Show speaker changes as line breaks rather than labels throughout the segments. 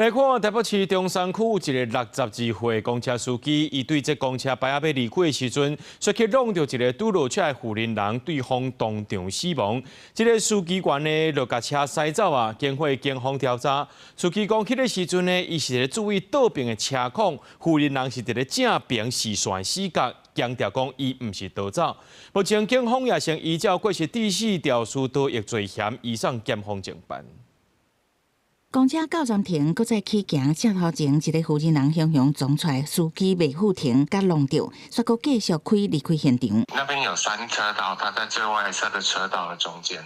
來看台北市中山區有一个62歲公車司機，伊對這公車牌仔欲離開的時陣，煞去挵著一个拄落車的婦人人，對方當場死亡。這个司機員呢，就共車駛走啊！經過警方調查，司機講，彼个時陣呢，伊是咧注意倒爿的車況，婦人人是佇咧正爿視線死角，強調講伊毋是逃走。目前警方也先依照過失致死肇事逃逸罪嫌移送檢方偵辦。
公車到站停，閣再起行，車頭前一个婦人人雄雄衝出來，司機袂赴停，共挵著，煞閣繼續開離開現場。
那邊有三車道，他在最外側的車道的中間。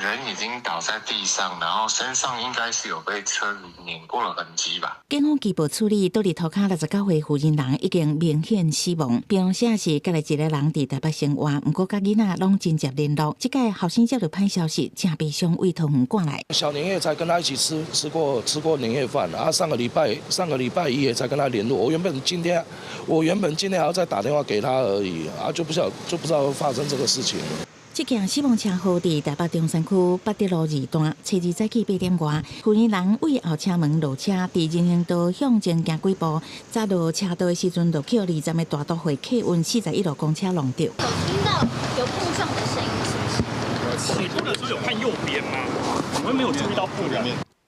人已經倒在地上，然後身上應該是有被車子碾過的痕跡吧。
警方初步處理，倒佇塗跤69歲婦人人已經明顯死亡。平常時佮一个人佇台北生活，毋過佮囡仔攏真濟聯絡。這擺後生接著歹消息，誠悲傷為桃園趕來。
小年夜才跟他一起吃過年夜飯，啊，上個禮拜一也才跟他聯絡。我原本今天還要再打電話給他而已，啊，就不知道會發生這個事情。
這件死亡車禍佇台北中山區八德路二段，初二早起8點外，婦人人對後車門落車，佇人行道向前行幾步，才落車道的時陣，就予二站的大都會客運41路公車挵著。
有聽到有碰撞的聲音，是不是？
起步的時候有看右邊嗎？我們沒有注意到婦人。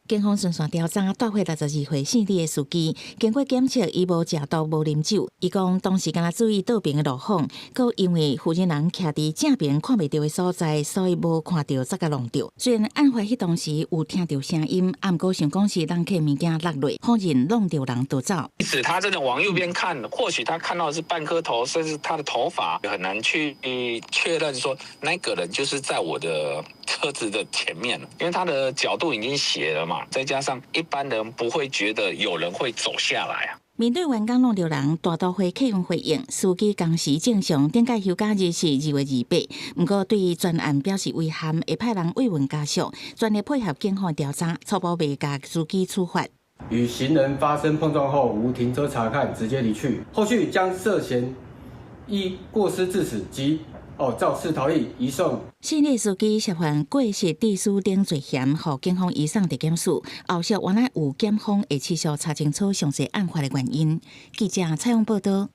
警方循線調查，帶回62歲姓李的司機，經過檢測，伊無食毒、無啉酒。伊講當時敢若注意倒爿的路況，閣因為婦人人徛佇正爿看袂著的所在，所以無看著才共挵著。雖然案發彼當時有聽著聲音，啊，毋過想講是人客物件落落，否認挵著人逃走。
即使他真的往右邊看，或許他看到的是半顆頭，甚至他的頭髮，很難去確認說那個人就是在我的車子的前面，因為他的角度已經斜了嘛，再加上一般人不會覺得有人會走下來啊。
面對員工挵著人，大都會客運回應，司機工時正常，頂擺休假日是2月28。毋過對全案表示遺憾，會派人慰問家屬，全力配合警方調查，初步袂共司機處罰。
與行人發生碰撞後無停車查看，直接離去。後續將涉嫌依過失致死及肇事逃逸移送。
姓李司機涉犯過失致死等罪嫌，予警方移送地檢署。後續原來有檢方會持續查清楚詳細案發的原因。記者採訪報道。